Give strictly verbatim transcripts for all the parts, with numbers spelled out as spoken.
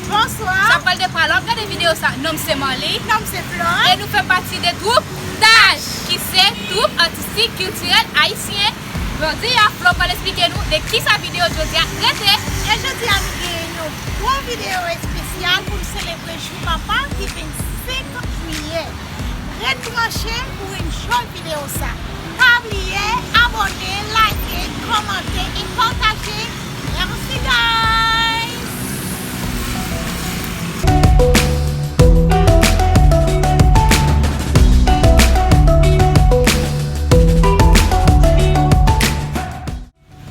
Bonswa. Sa pral de pral w ap gade videyo sa. Non m se Marly. Non m se Flore. E nou fè pati de twoup Taj, ki se twoup atistik kiltirèl ayisyen. Jodi a, Flore pral esplike nou de kisa videyo jodi a rete. E jodi a, nou gen yon gwo videyo espesyal pou n selebre jou papa ki vennsenk jiyè. Ret branche pou enjoy videyo sa. Pa bliye abòne, like, kòmante e pataje. Mèsi, guys!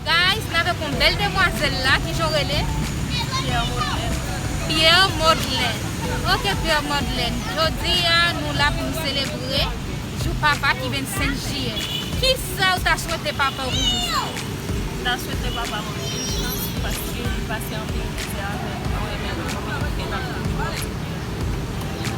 Guys, n avèk yon bèl demwazèl la, kijan w rele? Pierre Modlène. Pierre Modlène. Ok, Pierre Modlène. Jodi a, nou la pou n selebre jou papa ki vennsenk jiyè. Kisa w ta swete papa w pou jou sa? M ta swete papa m anpil chans, paske li pase anpil mizè avè nou, nou renmen l anpil, e n ap toujou kontinye.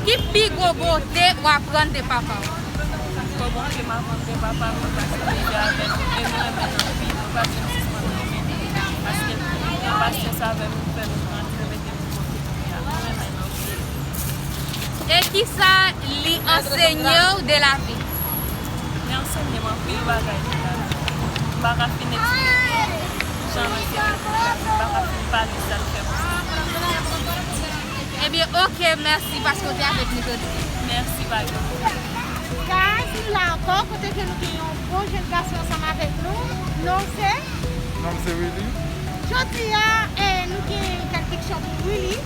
Ki pi gwo bonte w aprann de papa w? Pi gwo bonte m aprann de papa m, li pase mizè avè nou, e nou renmen l anpil, nou pa janm sispann renmen li, paske li gen pasyans avè nou, li fè nou grandi, li mete nou kote nou ye a, nou renmen l anpil. E kisa li ansenye w de lavi? Li ansenye m anpil bagay de lavi. M pa ka fin eksplike jan l ansenye m de lavi, m pa ka fin pale sa l fè pou mwen. Ebyen, ok, mèsi paske w te avèk nou jodi. Mèsi, pa gen pwoblèm. Guys, nou la ankò, kote ke nou gen yon bon jèn gason ansanm avèk nou. Non se? Non m se Willy. Jodi a, eh, nou gen kèk keksyon pou Willy.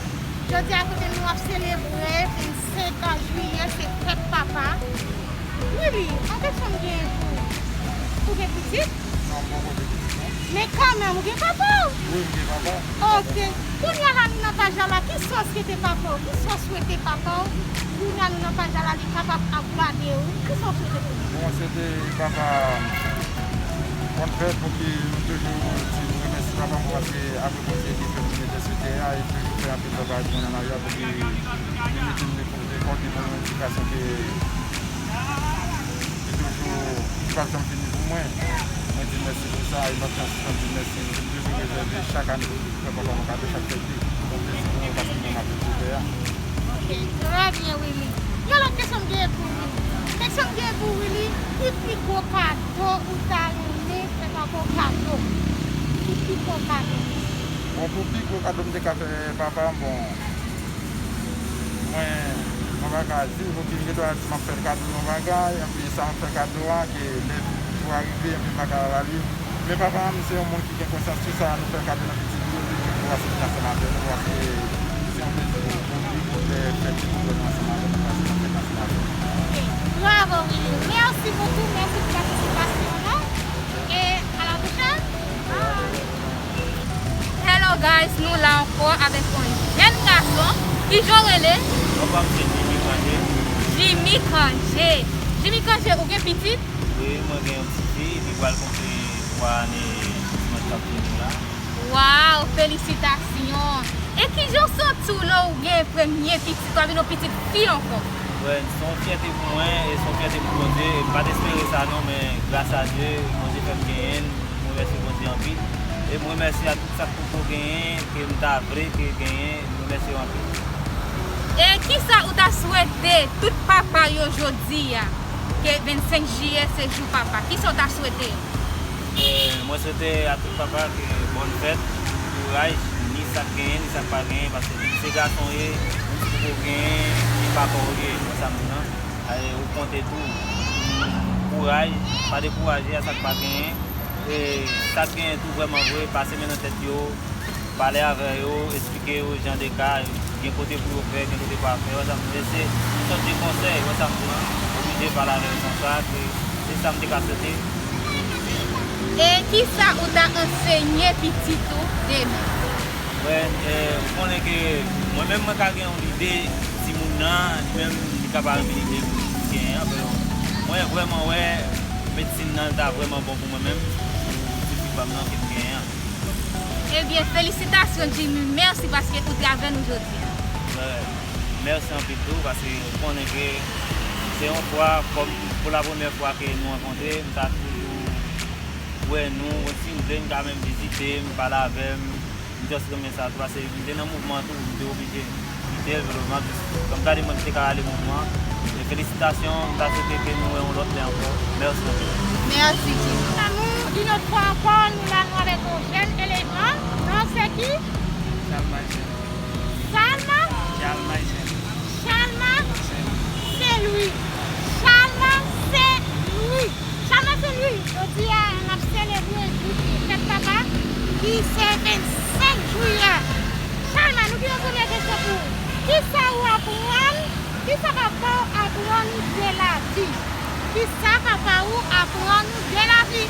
Jodi a, kote nou ap selebre vennsenk jiyè, se fèt papa. Willy, yon keksyon m gen pou ou. Ou gen pitit? Non, m poko gen pitit, non. Men kanmenm, ou gen papa w? Wi, m gen papa. Ok. Kounye a la, nou nan paj la la. Kisa w swete papa w? Kisa w swete papa w? Kounye a, nou nan paj la la, li kapab ap gade w. Kisa w swete pou li? Bon, mwen swete papa m bòn fèt, pou ki m toujou di m remèsye papa m, paske apre Bondye, li fè m vin sou tè a, e toujou fè anpil travay pou mwen nan lari a, pou ki li mete m de kote pou yon edikasyon ke li toujou, li p ap janm fini pou mwen. Mwen di l mèsi pou sa, e lòt jan tou, mwen di l mèsi. M toujou rezève chak ane pou fè papa m yon kado chak fèt li. Se yon plezi pou mwen paske m renmen apre pwojè a. Ok, trè byen, Willy. Yon lòt kesyon m genyen pou Willy. Kesyon m genyen pou Willy, ki pi gwo kado ou ta renmen fè papa w kado? Ki pi gwo kado? Bon, pou pi gwo kado m te ka fè papa m, bon, mwen, mwen pa ka di l, pou ki m gen dwa di m ap fè l kado yon bagay, anpi sa m ap fè kado a, ke lè jou a rive, anpi m pa ka ba li. Men papa m, se yon moun ki gen konsyans sou sa, nou fè kado nan pitit li, li toujou ap vin ansanm avè nou, paske se yon plezi pou, pou li, pou fè fèt li, pou jwenn ansanm avè nou, paske n ap fèt ansanm avè nou. Bravo, Willy. Merci beaucoup, merci pou patisipasyon w lan. E à la prochaine. Bye. Hello guys, nou la ankò avèk yon jèn gason. Kijan w rele? Papa m se Jimmy Cangé. Jimmy Cangé. Jimmy Cangé, ou gen pitit? Wi, mwen gen yon ti fi, li pral konpli twa ane dimanch k ap vini la. Waw, felisitasyon! E kijan w santi w lè w gen premye pitit, w ap vin yon pitit fi ankò? Wè, se yon fyète pou mwen, e se yon fyète pou Bondye. E m pa t espere sa non, men gras a Dye, Bondye fè m genyen l. Mwen remèsye Bondye anpil. E mwen remèsye a tout sa k poko genyen, ke m ta vle ke genyen, m remèsye yo anpil. E kisa ou ta swete tout papa yo jodi a, ke vennsenk jiyè se jou papa? Kisa ou ta swete yo? E, mwen swete a tout papa ke bòn fèt, kouraj, ni sa k genyen, ni sa k pa genyen, paske menm si se gason w ye, menm si poko genyen, se papa w ye, ou wè sa m di lan. E, ou konte tou. Kouraj, pa dekouraje a sa k pa genyen. E sa k genyen tou vrèman vre, pase men nan tèt yo, pale avè yo, eksplike yo jan de ka, gen kote pou yo fè, gen kote pa fè, wè sa m di, se yon sòt de konsèy, wè sa m di lan, oblije pale avè yo konsa, se, se sa m te ka swete. E kisa ou ta ansenye pitit ou demen? Wè, e, ou konnen ke mwen menm mwen ka gen yon lide, timoun nan, li menm, li ka pa renmen lide pou li genyen an, men mwen vrèman wè medsin nan ta vrèman bon pou mwen menm, pou ti fi pa m nan ke m genyen an. Ebyen, felisitasyon, Jimmy. Mèsi paske ou te avè nou jodi a. Wè, mèsi anpil tou, paske ou konnen ke se yon fwa, kòm pou la premyè fwa ke nou rankontre, m ta toujou wè nou, si m vle, m ka menm vizite m, pale avè m, M just renmen sa tou, paske m te nan mouvman an tou, m te oblije kite l, m just, m gade mwen, m te ka ale mouvman an. E felisitasyon, m ta swete ke nou wè yon lòt lè ankò. Mèsi anpil. Mèsi, Jimmy. Nou, yon lòt fwa ankò, nou la, nou avèk yon jèn eleman. Non, se ki? Salma Jean. Salma? Chalma Jean. Chalma Saint Louis. Chalma Saint Louis. Chalma Saint Louis, jodi a, n ap selebre jou fèt papa, ki se vennsenk jiyè. Chalma, nou gen yon premye kesyon pou ou. Kisa ou aprann, kisa papa w aprann ou de lavi? Kisa papa ou aprann ou de lavi?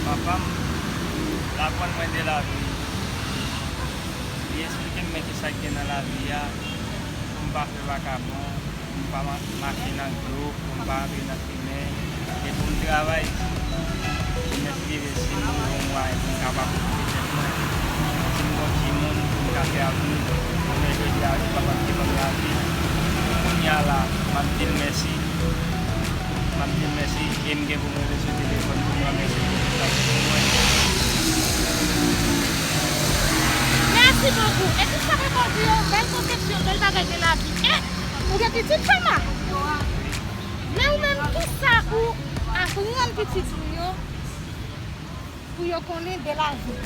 Papa m, l aprann mwen de lavi. Li eksplike m men kisa k gen nan lavi a, pou m pa fè vakabon, pou m pa ma-, mache nan dlo, pou m pa antre nan fimen, e pou m travay, pou m espere si m gen yon mwayen pou m kapab okipe tèt mwen. Si m gon timoun, pou m ka fè avni, konnen jodi a, li papa m te ban m lavi. Pou kounye a la, m ap di l mèsi. M ap di l mèsi e m gen pou m rele sou telefòn pou m ranmèsye l pou tout sa l fè pou mwen. Mèsi bokou. Epi sa reponn pou yon bèl konsepsyon, bèl bagay de lavi. E, ou gen pitit, Chalma? Men ou menm, kisa ou aprann pitit ou yo? Pou yo konnen de lavi.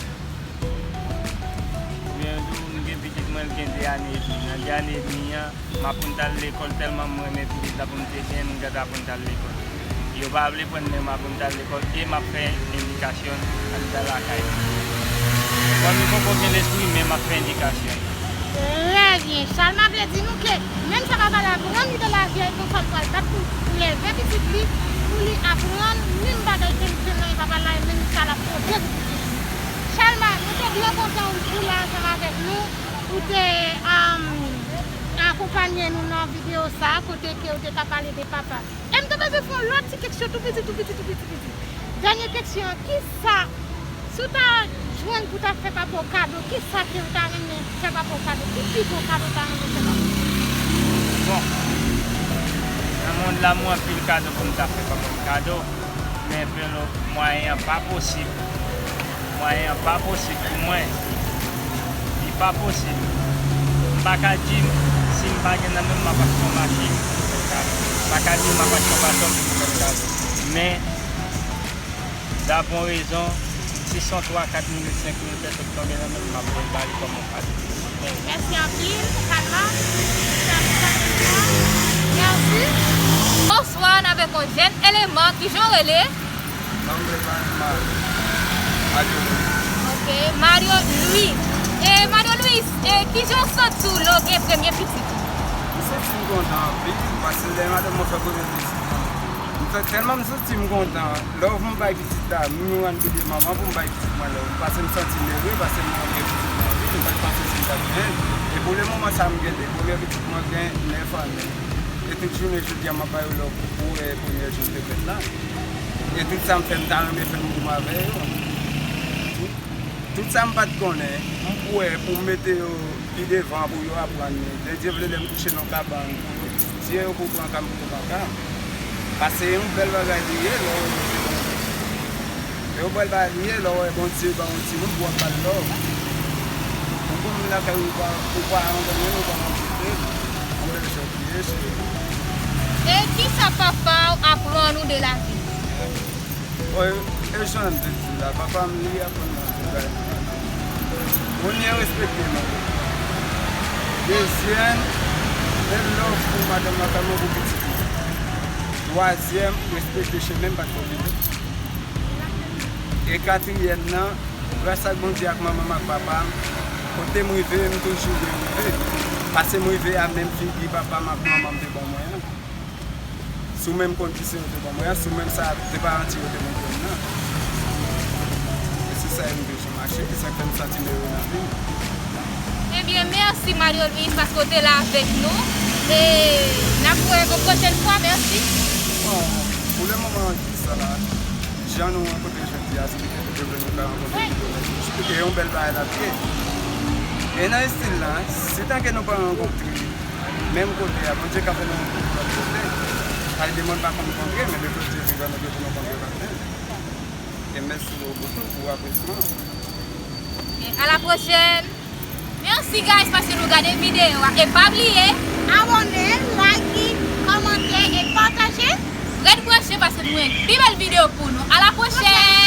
Ebyen, m gen pitit mwen, l gen de ane edmi. Nan de ane edmi an, m aprann t al lekòl tèlman m renmen pitit la pou m te gen, m gentan aprann t al lekòl. Yo pa vle pran l, men m aprann t al lekòl e m ap fè endikasyon anndan lakay mwen. Kòm li poko gen lespri, men m ap fè endikasyon. Trè byen. Chalma vle di nou ke menm sa papa l aprann li de lavi a, e konsa l pral bat pou, pou leve pitit li, pou li aprann menm bagay ke l te nan papa l la, e menm sa l ap pote pou pitit li. Chalma, nou te byen kontan ou, ou la ansanm avèk nou, ou te, um, akonpanye nou nan videyo sa, kote ke ou te ka pale de papa. E m te bezwen fè yon lòt ti kesyon tou piti, tou piti, tou piti, tou piti. Dènye kesyon an, kisa, si w ta jwenn pou w ta fè papa w kado, kisa ke w ta renmen fè papa w kado? Ki pi gwo kado w ta renmen fè papa w? Bon, nan mond la, m wè anpil kado pou m ta fè papa m kado, men pelo mwayen an pa posib. Mwayen an pa posib pou mwen. Li pa posib. M pa ka di, si m pa gen nan men m, m ap achte yon machin pou m fè l kado. M pa ka di m ap achte yon baton pou m fè l kado. Men, dapre yon rezon, si se yon twa, kat mil, senk mil pèso k tonbe nan men m, m ap voye l ba li kòm yon kado. Mèsi anpil, Chalma. Mèsi. Bonswa, n avèk yon jèn eleman, kijan w rele? Non, m rele Mario Louis. Ok, Mario Louis. E Mario Louis, e kijan w santi w lè w gen premye pitit ou? M santi m kontan anpil, paske lè madanm mwen fè premye pitit mwen, m fè, tèlman m santi m kontan, love m bay pitit la, m rann pede manman pou m bay pitit mwen love, paske m santi m ere, paske m renmen pitit mwen anpil, m pa t panse si m t ap gen. E pou le moman sa m gen de, premye pitit mwen gen nèf ane. E tout jounen jodi a m ap ba yo love pou, pou, eh, premye jou l te fèt la. E tout sa m fè, m ta renmen fè l menm jan avè yo. Tout, tout sa m pa t konnen, m kwè pou m mete yo pi devan pou yo aprann li. Bondye vle, lè m kouche nan kabann, pou yo, Dye yo pou pran ka m pou yo pran ka m. Paske se yon bèl bagay li ye, lè w wè Bondye ban w. Se yon bèl bagay li ye, lè w wè Bondye ban w yon timoun pou w ap ba l love. Ou konn lakay ou pa, ou pa antann li, ou pa rankontre l. Yon bèl jèn li ye, cheri. E kisa papa w aprann ou de lavi? Bon, e jan m te di la, papa m, li aprann mwen anpil bagay. Premye, respekte manman. Dezyèm, fè love pou madanm nan kòm pou pitit li. Twazyèm, respekte chemen m pa t fè w pitit. E katriyèm nan, gras ak Bondye ak manman m ak papa m, kote m rive, m toujou vle rive. Paske m rive a menm figi papa m ak manman m te ban mwen an. Sou menm kondisyon yo te ban mwen an, sou menm sa deparanti yo te montre m nan. E se sa m bezwen mache, e sa k fè m santi m ere nan vi m. Ebyen, mèsi Mario Louis paske w te la avèk nou. E n ap wè yon pwochèn fwa, mèsi. Bon, pou le moman, an di sa la, jan nou rankontre jodi a, se petèt nou te vle nou ka rankontre wi. Jodi a, se yon bèl bagay n ap ye. E nan estil la, si tanke nou pa rankontre, menm kote a, Bondye ka fè nou rankontre lòt kote. Paske de moun pa konn kontre, men de kote Jezikri ban nou pou nou kontre lòt menm. E mèsi bokou pou apresman. À la prochaine. Merci guys paske nou gade videyo a. E pa bliye abòne, like, kòmante e pataje. Ret branche paske nou gen pi bèl videyo pou nou. À la prochaine.